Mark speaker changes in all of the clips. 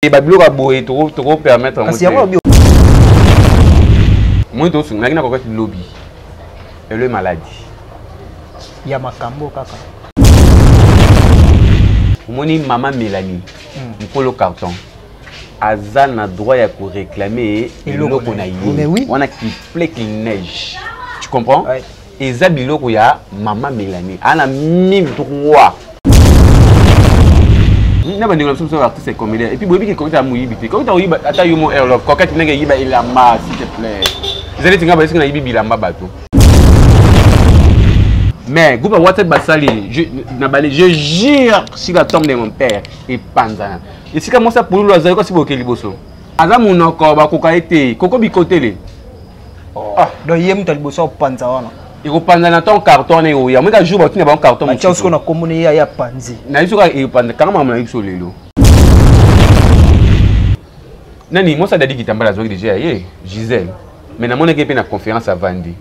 Speaker 1: Ba biloko ya boye toko permettre yango
Speaker 2: Kasi yango
Speaker 1: te. Moi tosungaki na kokati lobi. Elle est malade.
Speaker 2: Ya makambo kaka.
Speaker 1: Omoni mama Mélanie, mokolo carton. Aza na droit ya ko réclamer eloko na ye. Wana qu'il plaît qu'il neige. Tu comprends?
Speaker 2: Ouais.
Speaker 1: Eza biloko ya mama Mélanie. Ana mille droit. Na bandeko na biso biso artiste et comédien. Et puis boyebi ke coquette ya moyibi te. Coquette oyiba ata yo mo air love. Coquette ndenge yiba elamba s'il te plaît. Ezali tinga ba esinga yibi bilamba bato. Mais groupe ya WhatsApp basali, je na bale je jure sur la tombe de mon père et panzana. Esika mwasi ya pululu azali kasi boke liboso. Aza monoko bakoka ye te. Koko bikotele.
Speaker 2: Oh. Ah. Donc ye moto ya liboso akopanza wana.
Speaker 1: Ekopanza na ton carton wana ekoya. Moka jour batinda bango carton
Speaker 2: mosusu. Batia sikoyo na kombo na ye ya panzi.
Speaker 1: Na biso kaka ekopanza kanga makambo na biso lelo. Nani mwasi Dadi Kitambala azwaki déjà ya ye Gisèle. Mais namonaki ye mpe na conférence avandi.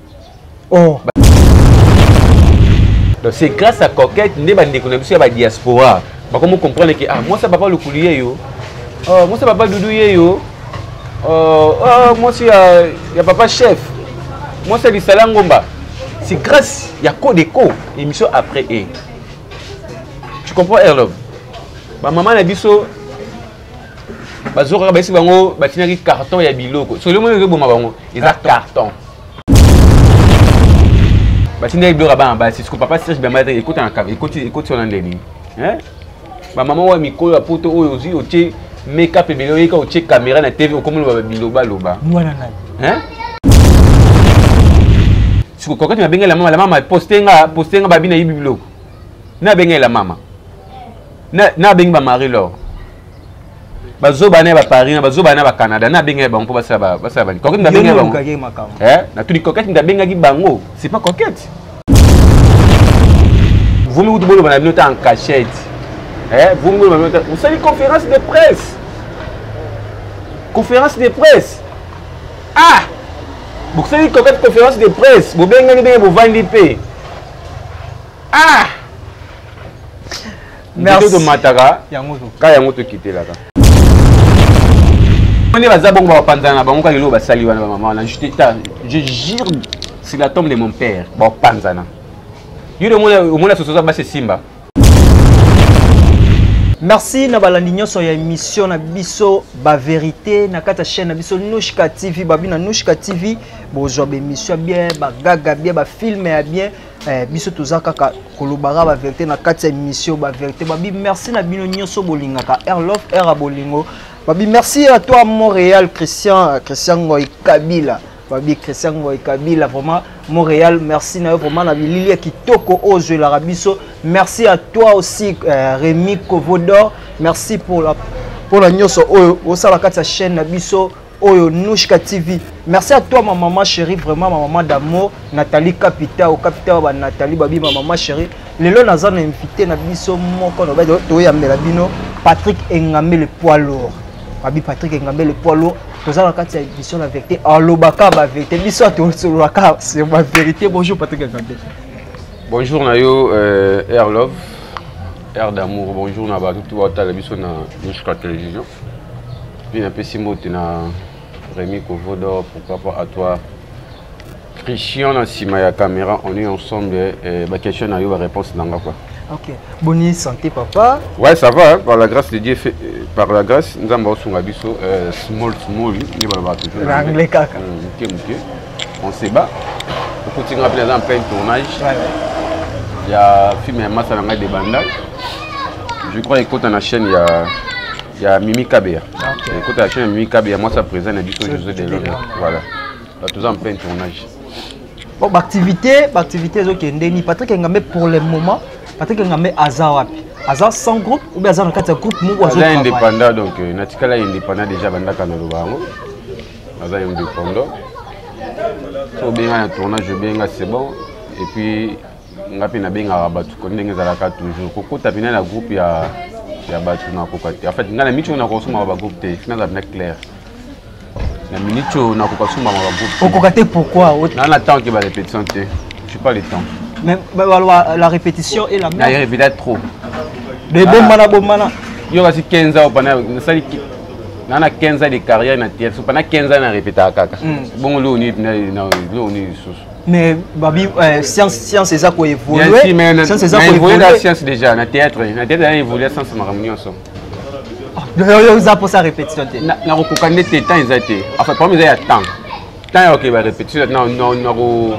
Speaker 2: Oh.
Speaker 1: Donc c'est grâce à Coquette nde bandeko na biso ya ba diaspora bakomi comprendre que ah mwasi ya papa Lukulu ye yo. Oh mwasi ya papa Dudu ye yo. Oh, oh mwasi ya, ya papa chef. Mwasi ya Lisala Ngomba. C'est grâce ya Codeco émission après et. Tu comprends Airlove? Ba maman na biso bazokaka bayesi bango batinaki carton ya biloko. Solo moni ezoboma bango eza carton. Batindaki biloko ya bana basi. Siko papa Serge Bamba ekota na ekoti ekoti wana ndeni. Hein? Ba mama wa mikolo ya poto oyo ozwi otie make-up ebele oyeka otie caméra na TV okomi loba biloba loba.
Speaker 2: Mwana nani?
Speaker 1: Hein? Siko kokati mabengela mama la mama poste nga poste nga babina yibi biloko. Na bengela mama. Na na bengi ba Marie Laure. Bazoba na ba Paris na bazoba na ba Canada na bengela bango po basala ba basala bani. Coquette ndabengela bango. Eh, na tuni Coquette ndabengaki bango. C'est pas Coquette. Vomi kutu boloba na bino ta en cachette. Eh, vomi boloba na bino ta. Osali conférence de presse. Conférence de presse. Ah! Bosali Coquette conférence de presse. Bobengani ndenge bovandi pe. Ah!
Speaker 2: Merci.
Speaker 1: Tomataka ka yango tokitelaka. Nde baza bongo bapanzana na bango kaka eloko basali wana bamama wana. Je je jure sur la tombe de mon père bapanzana. Yo omona soso za basi simba.
Speaker 2: Merci na balandi nyonso ya émission na biso ba vérité na kati ya chaîne na biso Nouchka TV babi na Nouchka TV bozwa ba émission bien ba gaga bien ba film ya bien. Biso toza kaka kolobaka ba vérité na kati ya émission ba vérité babi merci na bino nyonso bolingaka Air Love Air Bolingo babi merci à toi Montréal Christian Christian Ngoy Kabila babi Christian Ngoy Kabila vraiment Montréal merci na yo vraiment na bilili ya kitoko ozelaka biso merci à toi aussi Rémi Kovodor merci pour la pour la nyonso oyo osala kati ya chaîne na biso oyo Nouchka TV. Merci à toi ma maman chérie, vraiment ma maman d'amour, Nathalie Capita, au Capita ba Nathalie babi ma maman chérie. Lelo naza na invité na biso moko na ba to ya mbela bino Patrick Engambe le poids lourd. Babi Patrick Engambe le poids lourd. Toza na kati ya émission la vérité. Alobaka ba vérité. Biso to solobaka c'est ma vérité. Bonjour Patrick Engambe.
Speaker 1: Bonjour na yo Air Love, Air d'amour. Bonjour na ba tout ba tala biso na Nouchka Télévision. Puis napesi mbote na Rémi Kovodor, pourquoi pas à toi Christian na sima ya caméra, on est ensemble ba question na yo ba réponse nanga quoi.
Speaker 2: OK. Bonne santé papa.
Speaker 1: Ouais, ça va hein, par la grâce de Dieu fait, par la grâce nzamba osunga biso small small ni ba ba toujours.
Speaker 2: L'anglais kaka.
Speaker 1: OK, OK. On se bat. Okuti nga pena en plein tournage.
Speaker 2: Ouais, ouais.
Speaker 1: Il y a film ya Massa nanga de Bandal. Je crois écoute na chaîne ya ya Mimi Kabea.
Speaker 2: Okay.
Speaker 1: Écoute la chaîne ya Mimi Kabea, moi ça présent na biso José de Londres. Voilà. Là tous en plein tournage.
Speaker 2: Bon, l'activité, l'activité zo kende ni Patrick Engambe pour le moment, Patrick Engambe aza wapi? Aza sans groupe ou bien aza na kati ya groupe moko azo
Speaker 1: Aza
Speaker 2: travailler?
Speaker 1: indépendant donc natikala indépendant déjà bandaka na lobango. Aza indépendant. So benga na tournage benga c'est bon et puis nga pe nabengaka bato ko ndenge ezalaka toujours kokota pena na groupe ya bato nakoka te. En fait nga na minute oyo nakosomaka ba groupe te, naza pena clair. Na minute oyo nakoka somaka ba groupe te.
Speaker 2: Okoka te pourquoi?
Speaker 1: Na na temps ke ba répétition te. J'ai pas le temps.
Speaker 2: Mais bah, bah, la répétition est la même.
Speaker 1: Na répéta trop.
Speaker 2: Mais bon mana bon mana.
Speaker 1: Yo kasi 15 ans pendant nasali Na 15 ans de carrière na théâtre, pendant 15 ans na répétaka kaka. Bongo loo nini loo nini lisusu?
Speaker 2: Mais babi science eza koévolue, science eza
Speaker 1: koévolue na science déjà na théâtre, na théâtre na évolue science makambo nyonso.
Speaker 2: Oza mposa répétition te?
Speaker 1: Nakokoka nde te, temps eza te. Enfin, problème eza ya temps, temps ya kokeba répétition. Nako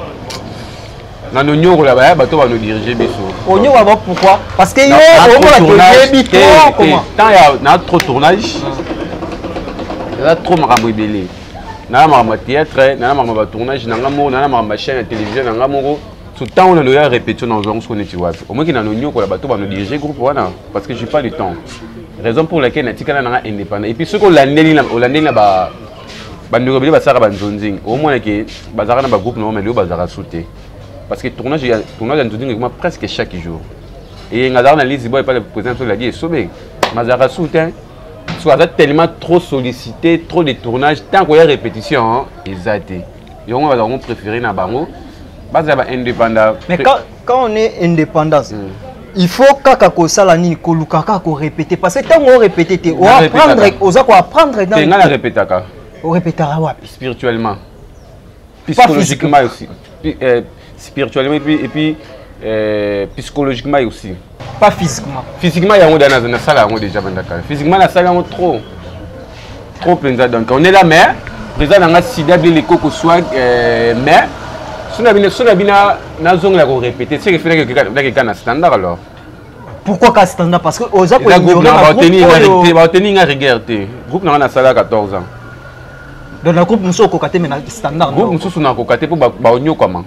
Speaker 1: nanonyokola baya bato banodirige biso.
Speaker 2: Onyokola ba pourquoi? Parce que yo omona toyebi trop comment.
Speaker 1: Temps ya na trop tournage, eza trop makambo ebele. Nana makambo ya théâtre, nana makambo ya batournage na nga moko, nana makambo ya chaîne ya télévision na nga moko. So ntango na noya répétition, nazwango soko neti wapi? Omoki nanonyokola bato banodirige groupe wana, parce que j'ai pas le temps, raison pour laquelle natikala nanga indépendant. Et puis soki olandeli na bandeko ebele basalaka banzonzing, omona ke bazalaka na bagroupe na bango, mais lelo bazalaka su te, parce que tournage ya nzonzing ekoma presque chaque jour. E ngazalaka na lisi boy epa le président so ladi esobe, mazalaka su te. So aza tellement trop sollicité, trop de tournage, tant koya répétition eza te. Yango bazalaka préféré na bango bazala ba indépendant.
Speaker 2: Mais quand on est indépendant, il faut kaka kosala nini? Koluka kaka korépéter, parce que ntango orépéter te, oapprendre, oza koapprendre.
Speaker 1: Te, nga na répétaka.
Speaker 2: Orépétaka wapi?
Speaker 1: Spirituellement, psychologiquement aussi. Spirituellement et puis psychologiquement aussi.
Speaker 2: Pas physiquement?
Speaker 1: Physiquement, yango da nasala yango déjà banda kala. Physiquement, nasala yango trop trop mpenza. Donc on est là, mais président nanga sida bile koko swag, mais so na bino nazongela korépéter, c'est que nakeka na standard alors.
Speaker 2: Pourquoi ka standard? Parce que oza
Speaker 1: baoteni nga rigueur te. Groupe nanga nasala 14 ans.
Speaker 2: Donc na groupe mosusu okoka te, mais na standard?
Speaker 1: Groupe mosusu nakoka te mpo baonyokwama.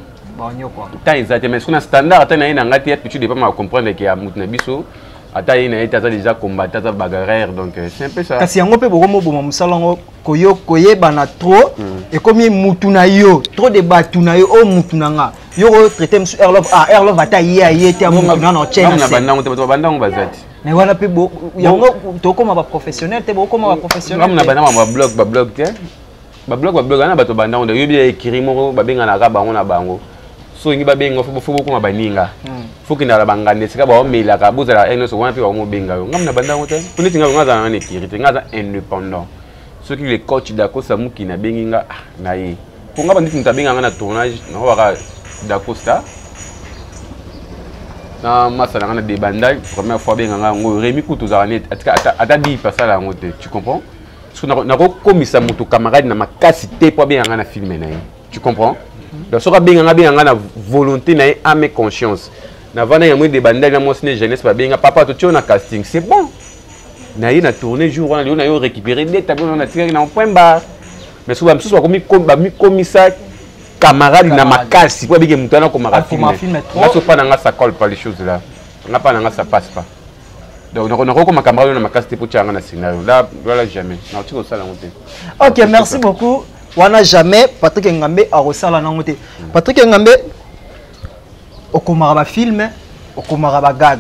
Speaker 1: Temps eza te. Mais soki na standard, ata na ye na nga te, ya petit depa ma comprendre ke ya motu na biso, ata ye na ye te, aza déjà combattant, aza bagarreur. Donc c'est un peu ça.
Speaker 2: Kasi yango mpe bokomoboma mosala yango, koyebana trop, ekomi mutu na yo, trop de bato na yo oyo mutu na nga yo kotraite mosu Airlove, ah, Airlove ata ye aye te, ya mutu na na otie.
Speaker 1: Na bandango te, bato babandango baza te.
Speaker 2: Mais wana mpe yango tokóma baprofessionnel te, bokóma baprofessionnel.
Speaker 1: Na bandango babloc babloc te, babloc babloc wana, bato bandango te. Oyebi ekiri moko babenganaka bango na bango. So olingi babenga, fo bokóma baninga, fo kendaka na banganda esika baomelaka, bozala ere nyonso wana mpe bakomobenga yo. Ngambo na bandango te, mpo neti nga azala na ekiri te, nga aza indépendant. Soki le coach Dacosta Mokini abengi nga na ye, mpo nga banditi moto abenga nga na tournage, nakobaka Dacosta na masa na nga na debanda. Première fois abenga nga yango, Remi kutu ozalaka neti ata bipe asala yango te, tu comprends? Parce que nakokomisa moto camarade na makasi te mpo abenga nga na film na ye, tu comprends? Donc soki abenga nga, abenga nga na volonté na ye, âme conscience. Navanda yango debandali na mwasi ne jeunesse, babenga papa totie na casting, c'est bon, na ye na tourné jour wana. Lelo na yo récupérer nde tableau na natikaki na point barre. Mais soki bamosusu bamikomisa camarade na makasi po abike moto wana akomaka film nga, so mpa na nga ça colle pas, les choses là, nga mpa na nga ça passe pas. Donc nakokoma camarade na makasi te po tia nga na scénario là, voilà, jamais nakoki kosala yango te.
Speaker 2: Ok, merci beaucoup. Wana jamais Patrick Ngambe akosala nango te. Patrick Ngambe, okomaka bafilme, okomaka bagag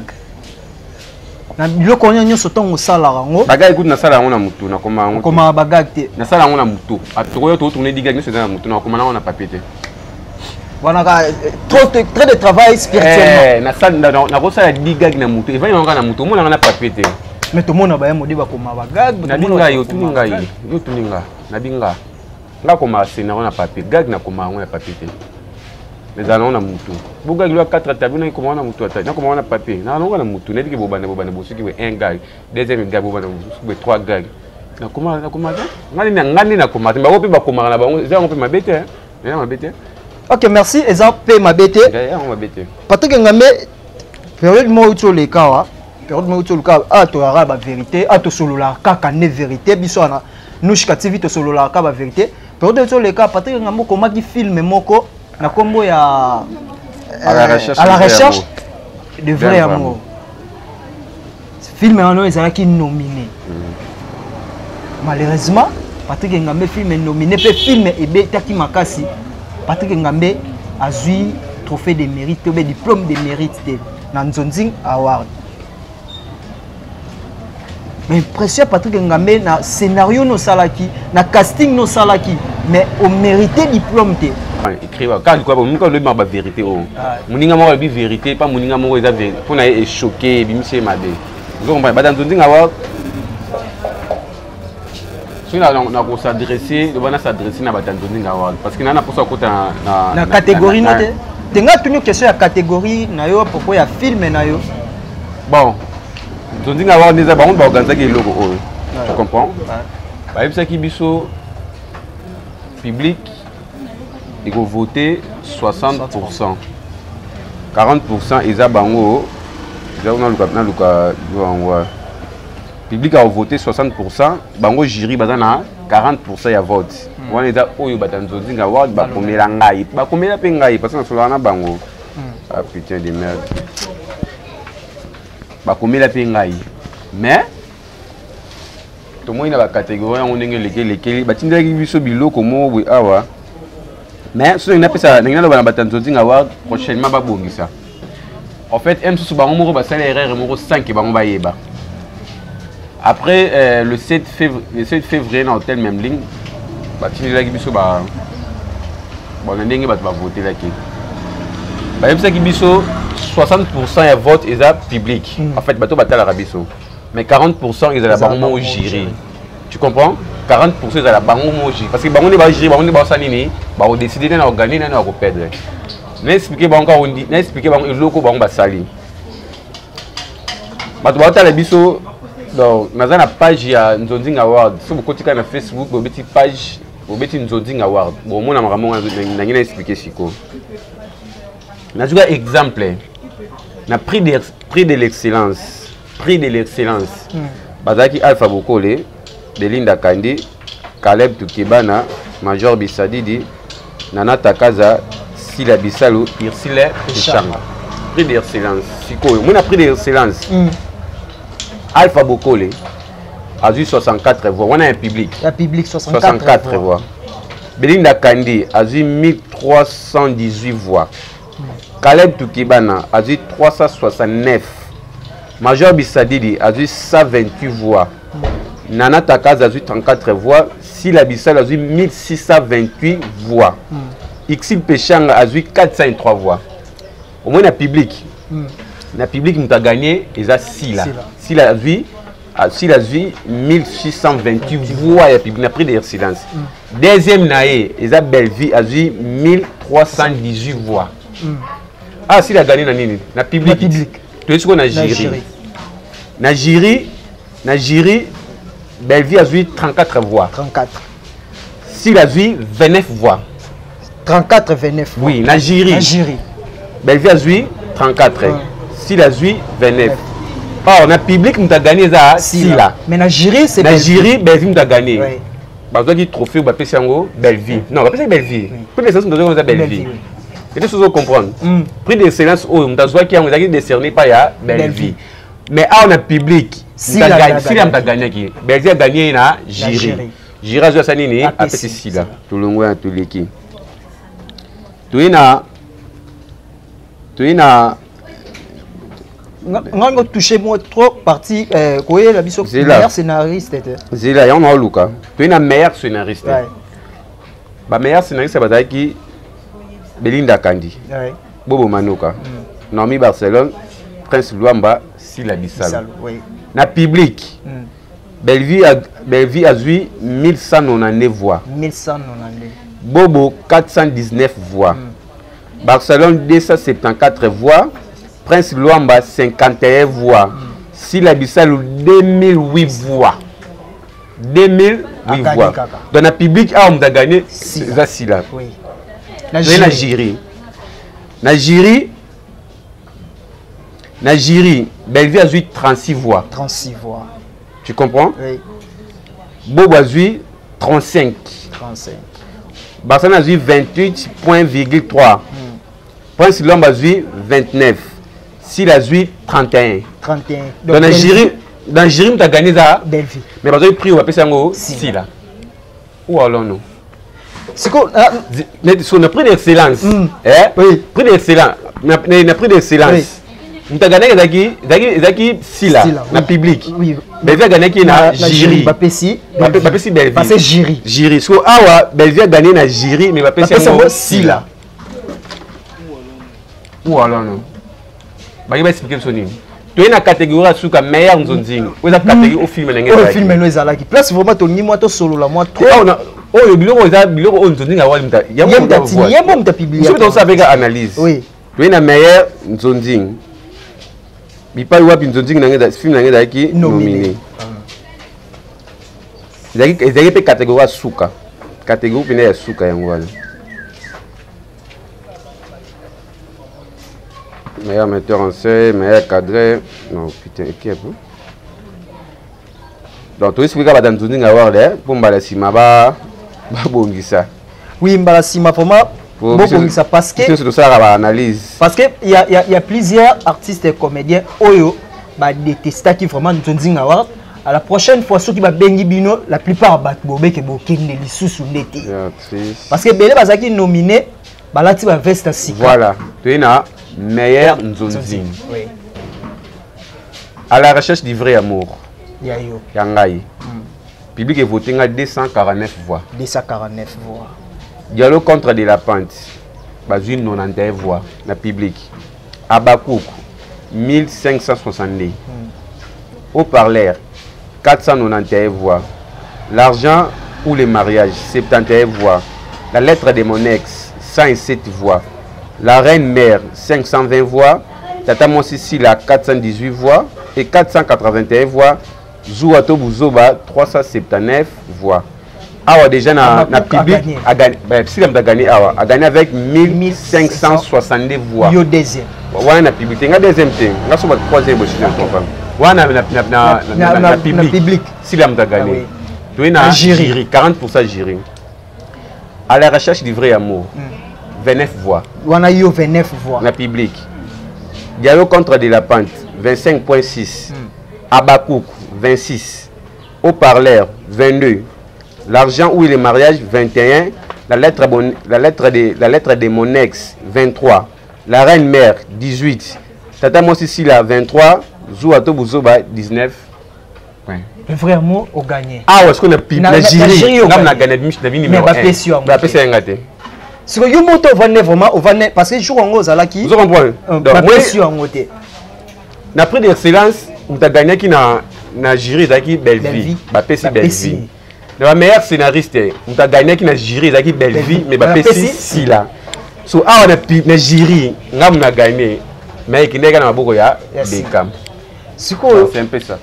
Speaker 2: na biloko wana nyonso, ntango osalaka yango?
Speaker 1: Bagag ekuti nasala yango na motu, nakoma yango.
Speaker 2: Okomaka bagag te?
Speaker 1: Nasala yango na motu. Tokoya totourne 10 gag nyonso eza na motu, nakoma nango na papier te.
Speaker 2: Wana ka trop trop de travail spirituellement.
Speaker 1: Nakosala 10 gag na motu, evandi nango na motu, omonanga na papier te.
Speaker 2: Mais tomona baya mode bakoma bagag.
Speaker 1: Nabi ngai, otuni ngai, yo otuni nga, nabi nga nga komaka scénario na papier, gag nakoma yango na papier te, ezala nango na mutu. Bogag lwa 4 tableau, nakoma wana mutu, ata nakoma wana papier, na nango na mutu. Nayebi ke bobanda bobanda bosuki boye un gag, deuxième gag, bobanda bosuki boye trois gag. Nakoma, nakoma te, nga nde nakoma te. Bango mpe bakomaka na bango, eza yango mpe mabe te, eza mabe te.
Speaker 2: Ok, merci. Eza mpe mabe te.
Speaker 1: Yango mabe te.
Speaker 2: Patrick Ngambe, période moko euti oleka wa, période moko euti oluka a toyaka bavérité, a tosololaka kaka nde vérité. Biso wana Nushka TV tosololaka kaka bavérité. Période euti oleka, Patrick Ngambe okomaki film moko na nkombo ya
Speaker 1: À la recherche,
Speaker 2: à la
Speaker 1: de vrai
Speaker 2: recherche
Speaker 1: amour.
Speaker 2: De vrai amour. Film wana ezalaki nominé. Malheureusement, Patrick Ngambe, film nominé mpe film ebetaki makasi, Patrick Ngambe azwi trophée de mérite to be diplôme de mérite te na Nzonzing Award. Mais impression, Patrick Ngambe, na scénario nosalaki, na casting nosalaki, mais omérité diplôme te?
Speaker 1: Écrire kaka likolo, moninga olobi maka bavérité oyo, moninga moko alobi vérité pa moninga moko eza mpo na ye echoke, ebimisi ye mabe. Ozo comprendre? Bata Nzonzinga wa Soki nakosadresse, loba nasadresse na bato ya Nzonzinga Award, parce que naa na mposa kokota
Speaker 2: na catégorie no te. Te, nga tuni question ya catégorie na yo, propos ya film na yo.
Speaker 1: Bon, Nzonzinga Award eza bango baorganisaki eloko oyo, tu comprends? Bayebisaki biso public ekovote 60, 40 eza bango. Eza naluka, naluka yango. Public akovote 60, bango jury baza na 40 ya vote. Wana eza oyo bato ya Nzonzinga Award bakomela ngai, bakomela mpe ngai, parce que nasolaka na bango. Ah putain de merde, bakomela mpe ngai. Mais tomoni na bacatégorie yango ndenge elekelekeli, batindelaki biso biloko moko boye awa. Mais so ndenge napesa, ndenge naloba na bato ya Nzonzinga Award, prochainement babongisa. En fait, m mosusu bango moko basala erreur moko sans que bango bayeba. Après le 7 février, le 7 février na hôtel Memling, batindelaki biso ba bon, na ndenge bato bavotelaki, bayebisaki biso 60 ya vote eza public. En fait, bato batalaka biso, mais 40 ezala bango moko jury, tu comprends? 40 ezala bango moko jury, parce que bango nde bajury, bango nde basala nini, bakodécider nani akogagner, nani akoperdre. Na expliquer bango kaka, na expliquer bango eloko bango basali. Bato baotala biso, donc naza na page ya Nzonzinga Award. So bokoti kaka na Facebook, bobeti page, bobeti Nzonzinga Award, bomona makambo ngo nangi na expliquer sikoyo. Nazwika exemple na prix de l'excellence. Prix de l'excellence, bazalaki Alpha Bokole, Belinda Kandi, Caleb Tukebana, Major Bisadidi, Nana Takaza, Sila Bisalu, Ursile Eshanga. Prix d'excellence sikoyo, mona prix d'excellence, Alpha Bokole azwi 64 voix, wana ya public.
Speaker 2: Ya public, 64,
Speaker 1: 64 voix. Belinda Kandi azwi 1318 voix. Caleb Tukibana azwi 369. Major Bisadidi azwi 128 voix. Nana Takaza azwi 34 voix. Sila Bisalo azwi 1628 voix. Ixil Peshanga azwi 403 voix. Au moins na public, na public, moto agagné eza Sila.
Speaker 2: Sila.
Speaker 1: Sila azwi, ah, Sila azwi 1628 voix ya public na prix de excellence. Deuxième na ye eza Bellevie, azwi 1318 voix. Ah, Sila agagné na nini? Na public.
Speaker 2: Na public.
Speaker 1: Toyei sikoyo na
Speaker 2: Na
Speaker 1: jury.
Speaker 2: Jury.
Speaker 1: Na jury, na jury, Bellevie azwi 34 voix.
Speaker 2: 34.
Speaker 1: Sila azwi 29 voix.
Speaker 2: 34, 29.
Speaker 1: Oui, na jury.
Speaker 2: Na jury.
Speaker 1: Bellevie azwi 34, Sila azwi 29. Or na public, moto agagné eza Sila.
Speaker 2: Mais na jury, c'est
Speaker 1: Na
Speaker 2: Bellevue.
Speaker 1: jury, Bellevie moto agagné. Bazwaki trophée, bapesi yango Bellevie. Non, bapesaki Bellevie. Prix d'excellence, moto azwaki eza Bellevie.
Speaker 2: Bellevie, oui.
Speaker 1: Ete sozo comprendre, prix d'excellence oyo moto azwaki yango ezalaki décerné pa ya Bellevie.
Speaker 2: Bellevie.
Speaker 1: Mais awa na public,
Speaker 2: Sila nde
Speaker 1: Sila moto agagnaki, Bellevie agagné na jury.
Speaker 2: Jury.
Speaker 1: Jury azwi, asa nini?
Speaker 2: Apesi.
Speaker 1: Apesi Sila. Tolongo ya toleki, toye na
Speaker 2: Nga ngo touché moi trop partie koyela biso
Speaker 1: Zela.
Speaker 2: meilleur scénariste te.
Speaker 1: Zela, yango naoluka. Toye na meilleur scénariste. Bameilleur scénariste bazalaki Belinda Kandi, Bobo Manoka, Naomi Barcelone, Prince Luamba, Sila Bisalo.
Speaker 2: Bisalo, oui.
Speaker 1: Na public, Bellevie azwi 1199 voix.
Speaker 2: 1192.
Speaker 1: Bobo 419 voix, Barcelone 274 voix, Prince Luamba 51 voix, Sila Bisalu 2008 voix, 2008
Speaker 2: Agagné
Speaker 1: voix.
Speaker 2: kaka.
Speaker 1: Donc na public awa, moto agagné
Speaker 2: Sila.
Speaker 1: eza Sila.
Speaker 2: Oui. Na
Speaker 1: Toye na
Speaker 2: jury.
Speaker 1: jury. Na jury, na jury, Bellevie azwi 36 voix.
Speaker 2: 36 voix.
Speaker 1: Tu comprends?
Speaker 2: Oui.
Speaker 1: Bobo azwi 35.
Speaker 2: 35.
Speaker 1: Barcelone azwi 28,3. Prince Lombe azwi 29. Sila azwi 31.
Speaker 2: 31.
Speaker 1: Donc na jury, dans jury, moto agagné eza
Speaker 2: Bellevie.
Speaker 1: Mais bazwaki prix oyo bapesi yango
Speaker 2: Sila.
Speaker 1: Sila. Ou alors non?
Speaker 2: Siko ah,
Speaker 1: Neti so na prix d'excellence, eh?
Speaker 2: Oui.
Speaker 1: Prix d'excellence, na prix d'excellence, moto agagnaki ezalaki Sila.
Speaker 2: Sila,
Speaker 1: Na
Speaker 2: oui.
Speaker 1: public, Bellevie agagnaki na jury.
Speaker 2: Bapesi.
Speaker 1: Bapesi Bellevie.
Speaker 2: Bapesi jury.
Speaker 1: Jury. So awa Bellevie agagné na jury, mais bapesi
Speaker 2: Bapesi
Speaker 1: yango
Speaker 2: yango
Speaker 1: Sila. Ou alors non, baki baexpliquer biso nini? Toye na catégorie ya suka, meilleur nzonzing. Oyo eza catégorie au film na ngai.
Speaker 2: Oyo film no ezalaki place vraiment tolingi mwa tosolola mwa trop.
Speaker 1: Oyo biloko eza biloko oyo nzonzing awali muta.
Speaker 2: Ye muta tini, ye mo muta publier.
Speaker 1: Soki tosala pe analyse.
Speaker 2: Oui.
Speaker 1: Toye na meilleur nzonzing. Bipai wapi nzonzing na ngai film na ngai ezalaki nominé. Ezalaki mpe catégorie ya suka. Catégorie pene ya suka yango wana. Meilleur metteur en scène, meilleur cadré. Non, putain, équipe. Donc, tu expliques à Nzonzi Ngawar, pour mbala sima ba babongisa.
Speaker 2: Oui, mbala sima vraiment bobongisa parce que
Speaker 1: biso tosalaka ba analyse.
Speaker 2: Parce que il y a plusieurs artistes et comédiens oyo ba détestaki vraiment Nzonzi Ngawar. À la prochaine fois ceux qui ba bengi bino, la plupart ba bobeke bokende lisusu ndete. Parce que belé bazaki nominé balati ba veste sika.
Speaker 1: Voilà, tu es na meilleur Nzonzi.
Speaker 2: Oui.
Speaker 1: À la recherche du vrai amour.
Speaker 2: Ya yo.
Speaker 1: Ya ngai. Public est voté 249 voix.
Speaker 2: 249 voix.
Speaker 1: Dialogue contre de la pente. Bazui 91 voix na public. Abakouk 1562. Haut-parleur 491 voix. L'argent ou le mariage 71 voix. La lettre de mon ex 107 voix. La reine mère 520 voix. Tata Monsisi la 418 voix et 481 voix. Zouato Bouzoba 379 voix. Awa déjà na public a gagné. Ben, si a gagné awa, a gagné avec 1562 voix.
Speaker 2: Yo deuxième.
Speaker 1: Ouais, na public. Nga deuxième te. Nga so ba troisième aussi, je comprends. Ouais, na public.
Speaker 2: Public.
Speaker 1: Si la a gagné. Tu es na jury, 40% jury. À la recherche du vrai amour. 29 voix.
Speaker 2: Wana yo 29 voix.
Speaker 1: Na public. Dialogue contre de la pente 25.6. Abakouk 26. Haut-parleur 22. L'argent ou le mariage 21. La lettre, bon, la lettre de, la lettre de mon ex 23. La reine mère 18. Tata Mosisi la 23. Zouato Bouzoba 19. Ouais.
Speaker 2: Le vrai mot au gagné.
Speaker 1: Ah ouais, ce qu'on a pu. La jury, on a gagné la numéro 1.
Speaker 2: Mais
Speaker 1: la pêche est ngate.
Speaker 2: Ce que yo moto ovande vraiment ovande parce que jour ngo ozalaki.
Speaker 1: Vous comprenez?
Speaker 2: Donc moi sur ngote.
Speaker 1: Na prix d'excellence, on a gagné qui na jury ezalaki Bellevue. Ba pesi Bellevue. Na meilleur scénariste, on a gagné qui na jury ezalaki Bellevue, mais ba pesi Sila. So awa na jury, ngam na gagné. Mais qui ndeka na maboko ya Bekam.
Speaker 2: Sikoyo
Speaker 1: c'est un peu ça.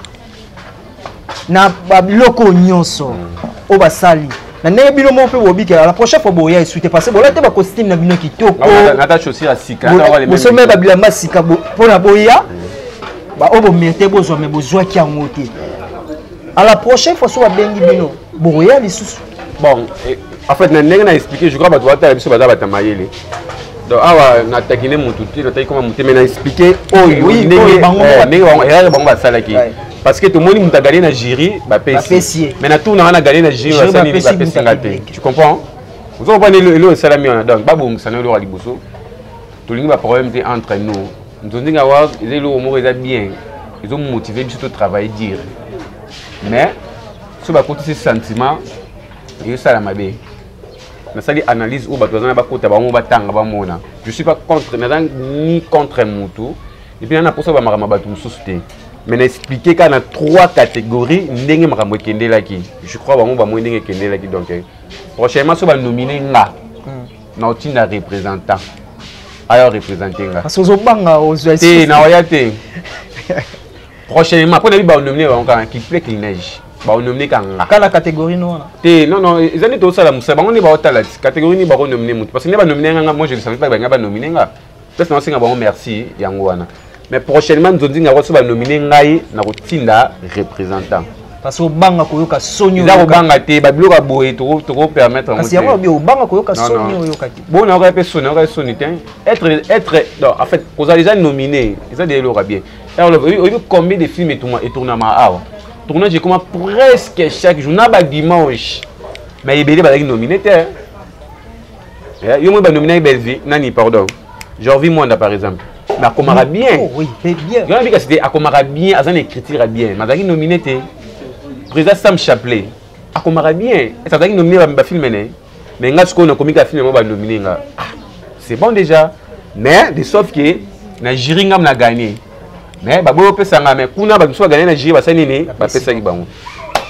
Speaker 2: Na ba biloko nyonso o basali. Na ndenge bino moko mpe bobikela la prochaine fois boya esu te parce que bola te ba costume na bino kitoko.
Speaker 1: Nata chaussure ya sika,
Speaker 2: bosomba ba bilamba sika mpona boya. Ba oyo bomérite bozwa mais bozwaki yango te. À la prochaine fois so babengi bino boya lisusu.
Speaker 1: Bon, en fait na ndenge na expliquer, je crois bato batala biso baza bato ya mayele. Donc awa na takine mutu te, na taki koma mutu, mais na expliquer oyo ndenge
Speaker 2: bango
Speaker 1: ndenge bango erreur bango basalaki. Parce que tout le monde a gagné na jury, ba pesi. Mais na tourne na gagné na jury, ba sani ba pesi ngate. Tu comprends? Vous comprenez le salami on donc ba bon ça na le liboso. Tout le monde ba problème te entre nous. Nous on awa ils lo mo eza bien. Ils ont motivé biso to travailler dire. Mais so ba koti ces sentiments, et ça la mabe. Nasali analyse ou bato na bakota bango batanga bamona. Je suis pas contre, naza ni contre mutu. Et puis na posa ba makambo bato mususu te. Mais na expliquer ka na trois catégories ndenge makambo ekendelaki. Je crois bango ba mo ndenge ekendelaki donc prochainement so ba nominer nga. Na otinda représentant. Ayo représenter nga.
Speaker 2: Parce que ozobanga ozwa
Speaker 1: te na oya te. Prochainement pour na bi ba nominer bango ka qui plaît qu'il neige. Ba nominer ka nga.
Speaker 2: Kala catégorie no wana.
Speaker 1: Te non non, ezali to sala musa bango ne ba otala catégorie ni ba nominer mutu parce que ne ba nominer nga moi je ne savais pas ba nga ba nominer nga. Peut-être na singa bango merci yango wana. Mais prochainement nous ndinga ko so ba nominer ngai na kotinda représentant.
Speaker 2: Parce que obanga koyoka soni
Speaker 1: oyoka. Obanga te ba biloko boye to to permettre
Speaker 2: ngo. Kasi yango bi obanga koyoka soni oyoka te.
Speaker 1: Bon na oyoka pe soni, oyoka soni te. Être non en fait vous avez déjà nominé, ça de l'ora bien. Alors oyebi combien de films et tourna ma awa. Tournage j'ai comment presque chaque jour na ba dimanche. Mais ebele ba nominé te. Yo mo ba nominé Bellevue, nani pardon. Jorvi Mwanda par exemple. Mais akomaka bien.
Speaker 2: Oh, oui, mais bien.
Speaker 1: Yo na c'était akomaka bien, azan écriture bien. Mais azaki nominé te. Président Sam Chapelet akomaka bien. Ça azaki nominé ba film ne. Mais nga siko na komika film mo ba nominé nga. Ah, c'est bon déjà. Mais de sauf que na jury ngam na gagné. Mais baboyi opesanga, mais kuna bato mosusu baganye na jury, basali nini, bapesaki bango.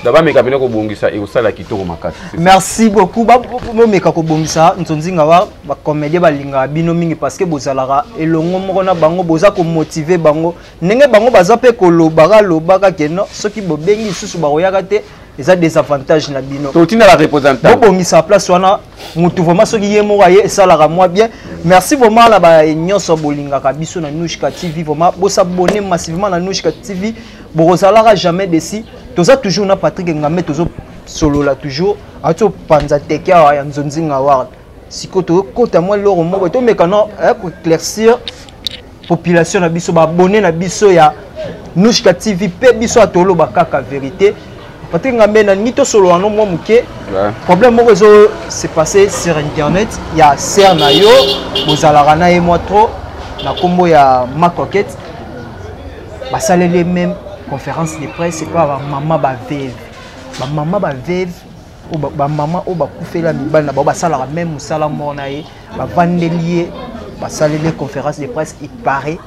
Speaker 1: Donc bameka pene kobongisa, ekosala kitoko makasi.
Speaker 2: Merci beaucoup. Bomeka kobongisa nzonzinga wa bacomédien, balingaka bino mingi parce que bozalaka elongo moko na bango, boza komotiver bango ndenge bango baza mpe kolobaka lobaka ke no, soki bobengi lisusu bakoyaka te, eza désavantage na bino.
Speaker 1: Totinda bareprésentant.
Speaker 2: Bobongisa place wana, mutu vraiment soki ye moko aye, esalaka mwa bien. Merci vraiment na ba nyonso bolingaka biso na Nouchka TV. Vraiment bosabonner massivement na Nouchka TV, bokozalaka jamais déçus. Toza toujours na Patrick Ngambe, tozosolola toujours, auti opanza teke awa ya Nzonzinga Award. Sikoyo tokota mwa eloko moko, tomeka no koéclaircir population na biso, baabonné na biso ya Nouchka TV mpe biso atoloba kaka vérité. Patrick Ngambe, nalingi tosolola no mwa moke. Problème moko ezo se passer sur internet ya sœur na yo, bozalaka na ye mwa trop, na nkombo ya Macoquette. Basaleli même conférence de presse epa bamama baveuve, bamama baveuve, bamama oyo bakufela mibali na bango, basalaka même mosala moko na ye. Bavandeli ye, basaleli conférence de presse. Il paraît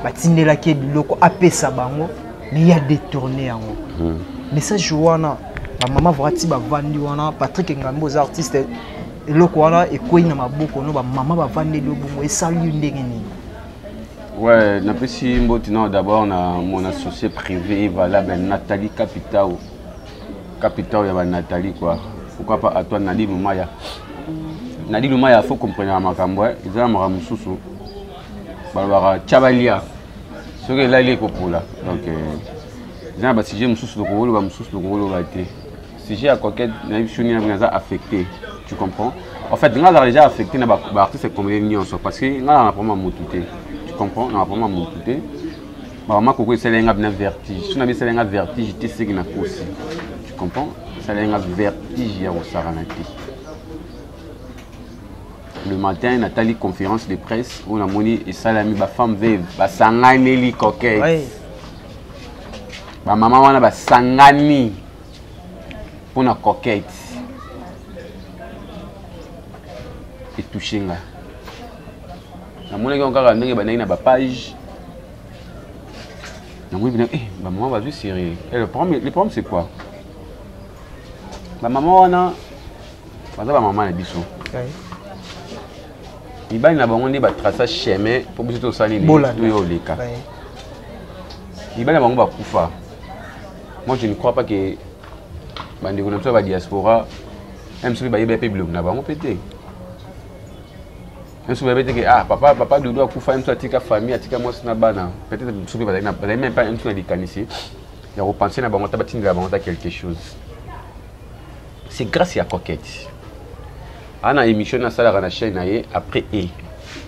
Speaker 2: batindelaki ye biloko apesa bango, mais ye adétourné yango. Message wana, bamama vrati bavandi wana. Patrick Ngambi, oza artiste, eloko wana ekwei na maboko no, bamama bavandeli yo bongo, esali yo ndenge nini?
Speaker 1: Ouais, napesi mbote nao d'abord na mon associé privé valable Nathalie Capitao, Capitao ya banathalie quoi. Pourquoi pas à toi, Nadi Lumaya. Nadi Lumaya, faut comprendre makambo eza na makambo mosusu balobaka tya balia, soki elali ekopola. Donc eza na basujet mosusu tokokoloba, mosusu tokokoloba te. Sujet ya Coquette, nayebi so nini, naza affecté, tu comprends? En fait, nga azalaka déjà affecté na baartiste comédien nyonso parce que nga na problème ya motu te, tu comprends? Na problème ya motu te. Bamama koko esala nga bina vertige, so na bi esala nga vertige te, seki na kosi, tu comprends? Esala nga vertige ya kosakana te. Le matin, natali conférence de presse oyo namoni esalami, bafemme veuve basanganeli Coquette. Bamama wana basangani mpona Coquette, etouche nga. Namonaki yango kaka ndenge bandaki na bapage, namoni bina eh, bamama bazwi sérieux. Et le problème, c'est quoi? Bamama wana baza bamama na biso, mibali na bango nde batraça chemin mpo biso tosala nini, toyo oleka. Mibali na bango bakufa. Moi, je ne crois pas que bandeko na biso ya badiaspora même soki bayebi mpe biloko na bango mpe te, même soki bayebi te ke ah, papa, papa Doudou akufa, même so atika famille, atika mwasi na bana, peut-être soki bazali même pas même so na likanisi ya kopense na bango, ata batindela bango ata quelque chose. C'est grâce ya Coquette. Ana émission nasalaka na chaîne na ye après e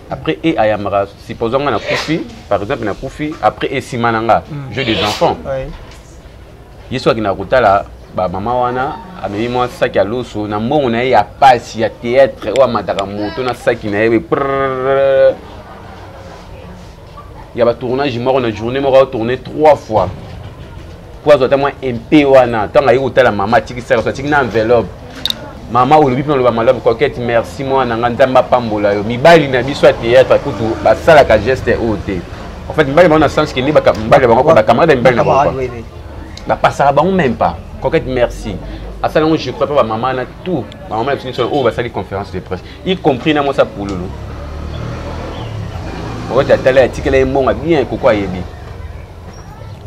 Speaker 1: après e ayambaka. Supposons nga nakufi, par exemple nakufi, après e nsima na nga, jeu des enfants, ye so akendaka kotala bamama wana, amemi mwa saki ya loso na mbongo na ye ya pasi ya théâtre oyo amataka moto na saki na ye ya batournage moko na journée moko, aotourne trois fois po azwa ata mwa mp wana. Ntango aye kotala mama, atiki saki, atiki na enveloppe. Mama olobi mpe oloba malamu, Coquette, merci mwana nga, Nzambe apambola yo. Mibali na biso ya théâtre kutu basalaka geste oyo te. En fait, mibali bango na sens ke nde mibali bango, bacamarade ya mibali na bango, bapasaka bango même pas. Coquette, merci, asala yango. Je crois mpe bamama na tout, bamama na biso nyonso oyo basali conférence de presse, y compris na mwasi pululu, Coquette atala, atikela ye mbongo bien. Koko ayebi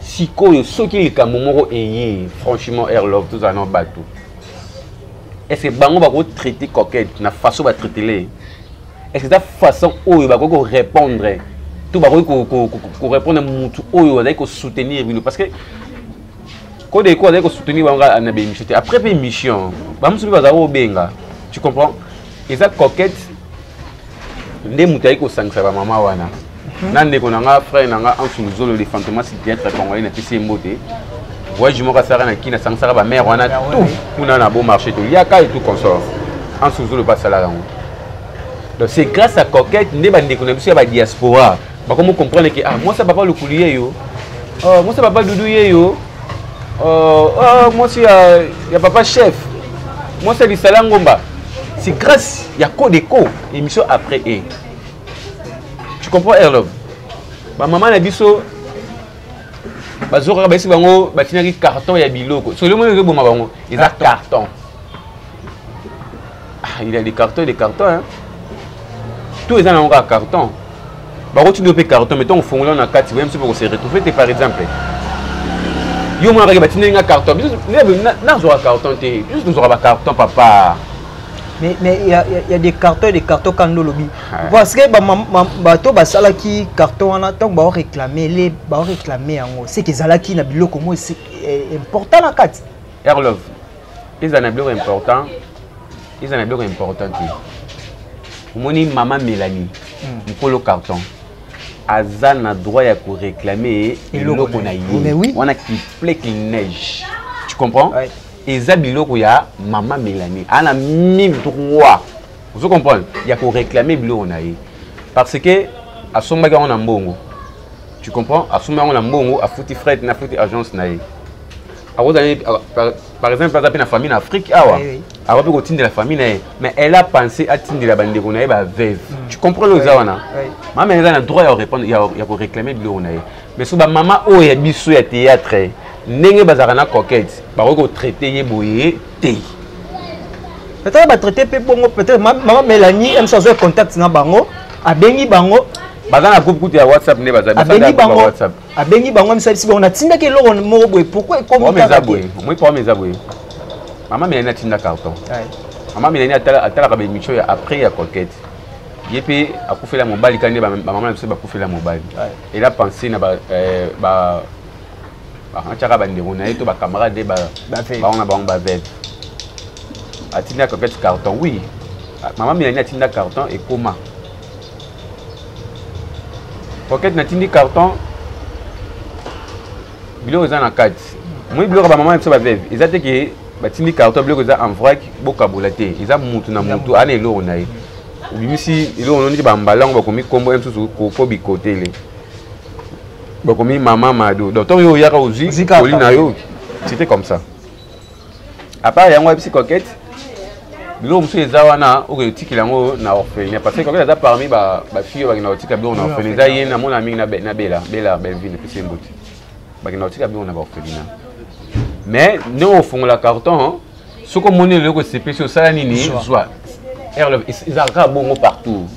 Speaker 1: sikoyo soki likambo moko eye. Franchement, Air Love, tozala na bato, est ce que bango bakotraite Coquette na façon batraitele? Est ce que eza façon oyo bakoki korépondre to bakoki korépondre mutu oyo azali kosoutenir bino? Parce que Kodeko azali kosoutenir bango na baémission te, après mpe émission bamosusu mpe bazala kobenga, tu comprends? Eza Coquette nde moto ayaki kosangisa bamama wana na ndeko na nga, frère na nga Ansu Luzolo, le fantomas théâtre congolais, napesi ye mbote. Voyage moko asalaka na Kini, asangisaka bamare wana tout kuna na beau marché, toliaka et tout consort. Ansu Luzolo mpe asalaka yango. Donc c'est grâce à Coquette nde bandeko na biso ya badiaspora bakomi comprendre ke ah, mwasi ya papa Lokuli ye yo, oh, mwasi ya papa Dudu ye yo, oh, oh, mwasi ya papa chef, mwasi ya Lisala Ngomba. C'est grâce ya Kodeko, émission après e, tu comprends, Airlove? Bamama na biso Bazokaka bayesi bango batinaki carton ya biloko. Soki omoni ezoboma bango, eza carton. Ah, il y a des cartons, des cartons, hein. Tout eza nango kaka carton. Bakotindi yo mpe carton, mais ntango ofongola na kati, boye mosusu bakose retrouve te. Par exemple, yo mwana kaka batindeli nga carton, biso nazwaka carton te, biso tozwaka bacarton, papa.
Speaker 2: Mais il y a, y a des cartons et des cartons quand lobby. Parce que bato basalaki carton wana, ntango baoréclame le baoréclame yango, c'est que ezalaki na biloko moko important na kati.
Speaker 1: Airlove, eza na biloko important, eza na biloko important te. Omoni mama Mélanie, mokolo carton, aza na droit ya koréclame eloko na ye wana, qu'il pleut, qu'il neige, tu comprends? Ouais. Eza biloko ya mama Mélanie, aza na mille droit, ozo comprendre, ya koréclame biloko na ye, parce que asombaki yango na mbongo, tu comprends? Asombi yango na mbongo, afuti fret na afuti agence na ye. Akozala par exemple aza mpe na famille na Afrique awa, akoki mpe kotindela famille na ye, mais elle a pensé atindela bandeko na ye baveuve, tu comprends? Oyo eza wana, mama eza na droit ya korépondre, ya koréclame biloko na ye. Mais so bamama oyo ya biso ya théâtre, ndenge bazalaka na Coquette, bakoki kotraite ye boye te.
Speaker 2: Peut-être batraite mpe bongo, peut-être mama Mélanie mso azwa contact na bango, abengi bango.
Speaker 1: Baza na groupe kutu ya WhatsApp nde baza.
Speaker 2: Abengi bango, abengi bango, misalisi bango: natindaki eloko moko boye, pourquoi ekomi?
Speaker 1: Eza boye, moi problème eza boye: mama Mélanie atinda carton. Mama Mélanie atalaka baémission ya après ya Coquette. Ye mpe akufela mobali kaka nde bamama na biso bakufela mobali. Elle a pensé na atiaka bandeko na ye to bacamarade bango na bango baveuve, atinda Coquette carton. Oui, mama Mélanie atinda carton, ekoma Coquette: natindi carton, biloko eza na kati. Moi biloko ya bamama na biso baveuve eza te ke batindi carton, biloko eza en vrac, bokabola te. Eza mutu na mutu ana eloko na ye. Obimisi eloko no neti bambala yango, bakomi kombo ye mosusu koko bikotele, bakomi mama Mado. Donc ntango yo oyaka, ozwi oli na yo, c'était comme ça. À part yango, ayebisi Coquette biloko mosusu eza wana, oyo etikela yango na orphelinat, parce que Coquette aza parmi bafille oyo bakenda kotika biloko na orphelinat. Eza ye namona mingi na Bela, Bela Belvine, epesi ye mbote. Bakenda kotika biloko na baorphelinat, mais ndenge ofongola carton, soki omoni eloko esepesi, osala nini? Zwa. Ezalaka kaka bongo partout,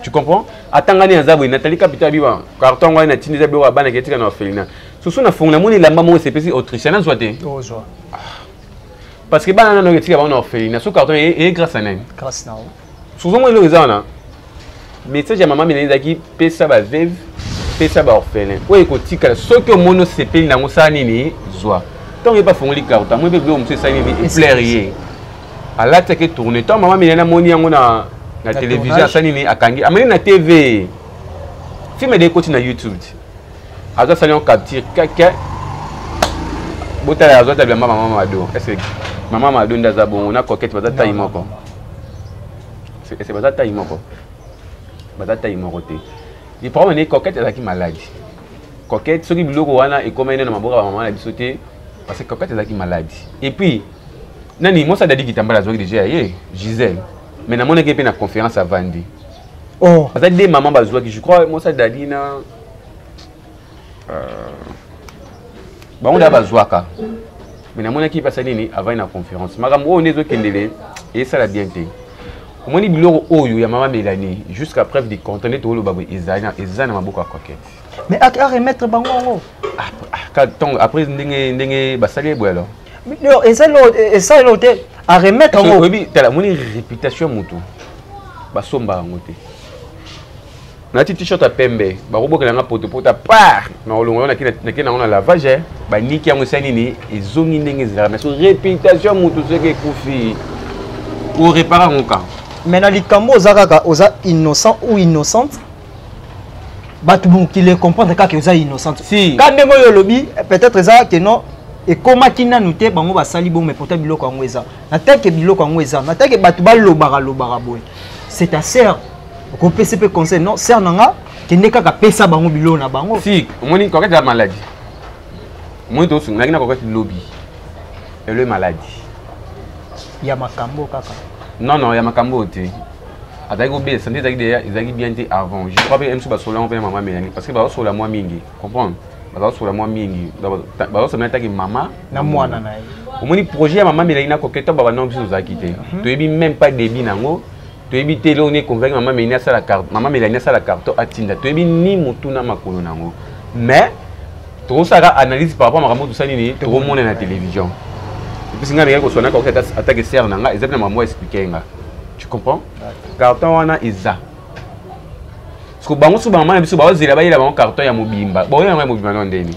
Speaker 1: tu comprends? Atanga nini aza boye, Nathalie Capital biba carton wana natindi, eza biloko ya bana ketika na orphelinat. Soso nafongola, namoni elamba moko esepesi autrichien, nazwa te? Parce que bana nano etika bango na orphelinat, so carton eye grâce à nani?
Speaker 2: Grâce na.
Speaker 1: Sozomona eloko eza wana, message ya mama Mélanie ezalaki: pesa baveuve, pesa baorphelin, oyo ekotikala, soki omoni osepeli nango, sala nini? Zwa. Ntango ye bafongoli carton, amoni mpe biloko mosusu esali nini? Eplaire ye, alatiaki, tourne. Ntango mama Mélanie amoni yango na télévision, asali nini? Akangi, amoni na TV, film ede ekoti na YouTube ti azwa, asali yango capture kaka. Botala, azwa ta bilamba mama Mado. Est ce que mama Mado nde aza bongo na Coquette? Baza taille moko? Est ce baza taille moko? Baza taille moko te. Le problème nde Coquette azalaki malade. Coquette, soki biloko wana ekomai nde na maboko ya bamama na biso te, parce que Coquette azalaki malade. Et puis nani, mwasi Adadi Kitambala azwaki déjà ye Gisèle, mais namonaki mpe na conférence avandi.
Speaker 2: Oh.
Speaker 1: Baza deux mama bazwaki, je crois, mwasi Adadi na bango nda bazwaka, mais namonaki mpasa nini, avandi na conférence. Makambo oyo nde ezokendele, esala bien te. Omoni biloko oyo ya mama Mélanie, jusqu'à preuve du contraire, nde toloba boye, eza na maboko ya Coquette.
Speaker 2: Mais aremettre bango yango.
Speaker 1: Ntongo après ndenge basali ye boye, alors?
Speaker 2: Non, eza eloko te, aremettre yango.
Speaker 1: Oyebi, tala, omoni réputation ya motu, basomba yango te. Nati t-shirt ya pembe, bakobokela nga potopota par na olongo, nake nango na lavage, baniki yango, esali nini? Ezongi ndenge ezalaka. Mais so réputation ya motu soki ekufi, orépare yango ka.
Speaker 2: Mais na likambo oza kaka, oza innocent ou innocente, bato mokili comprendre kaka oza innocente.
Speaker 1: Si.
Speaker 2: Ka ndenge oyo olobi, peut-être eza ke non, ekomaki nanu te, bango basali bongo, mais pourtant biloko yango eza na teke, biloko yango eza na teke. Bato balobaka lobaka boye, c'est ta sœur, okopesa mpe conseil: non, sœur na nga, kende kaka pesa bango biloko na bango.
Speaker 1: Si omoni Coquette eza malade, omoni tosungaki na Coquette lobi, elo maladi.
Speaker 2: Ya makambo kaka.
Speaker 1: Non, ya makambo oyo te. Azalaki kobela, santé ezalaki déjà, ezalaki bien te avant, je crois. Mpe mosusu basola yango mpe na mama Mélanie, parce que bazosola mwa mingi, comprendre. Bazosola mwa mingi, bazosola ataki mama
Speaker 2: na mwana na ye.
Speaker 1: Omoni projet ya mama Mélanie na Coquette, baba non, biso tozalaki te. Toyebi même pas débit nango, toyebi te eloko nini econvaincre mama Mélanie asala carton, mama Mélanie asala carton atinda, toyebi ni motu na makolo nango. Mais tokosalaka analyse par rapport makambo tosali nini, tokomona na télévision. Epesi ngai mekaki koswana Coquette atake sere na nga, eza mpe na makambo expliquer nga, tu comprends? Carton wana eza parce que bango so bamama na biso baozela bayela bango carton ya mobimba, baoyela yango ya mobimba no ndeni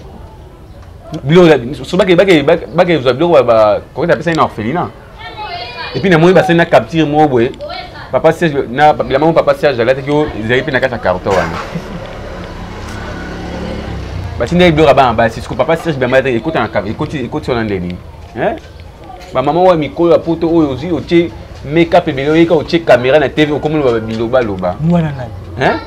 Speaker 1: biloko so bakezwa biloko Coquette apesaki na orphelinat. Et puis namoni basali na capture moko boye, papa Serge na bilamba moko papa Serge alataki oyo ezalaki mpe na kati ya carton wana. Batindaki biloko ya bana basi, siko papa Serge bilamba alataki ekota na ekoti wana ndeni. Bamama oyo ya mikolo ya poto oyo ozwi otie make-up ebele, oyeka otie caméra na TV, okomi loba biloba loba.
Speaker 2: Mwana nani?